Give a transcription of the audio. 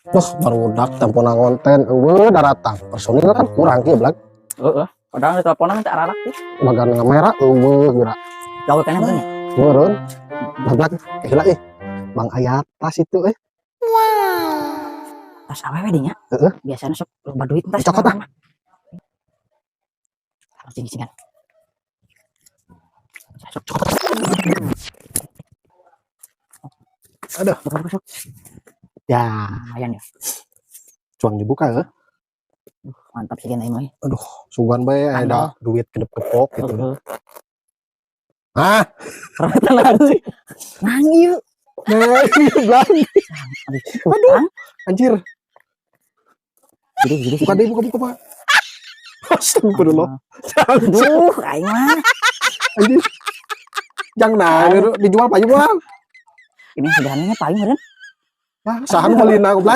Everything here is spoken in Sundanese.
Wah, barudak tempona ngonten, euweuh daratang. Personil kan kurang kieu, Blag. Heeh. Padahal di teleponan teh ararak sih. Bagan ngamera euweuh geura. Gawe keneh bener. Meureun. Blag, Blag, heula ih. Bang, aya tas itu eh. Tas awewe dinya. Heeh. Biasanya sok loba duit tas. Dicokot ah. Harus cing-cingan. Sok cokot. Aduh. Buka, buka, sok. Ya, Lumayan ya. Cuang dibuka ya. Mantap sih kena ini. Aduh, sugan bae ada duit kedep-kepok gitu. Heeh. Ah, Perebutan lagi. Nang ieu. Nah, Blag. Aduh. Anjir, Jadi jadi buka deh, buka, buka, Pak. Astagfirullah. Aduh, aing mah. Anjir. Jangan nah, dijual payu, Bang. Ini sederhananya paling meureun. Wah, saha nu meulina, goblok?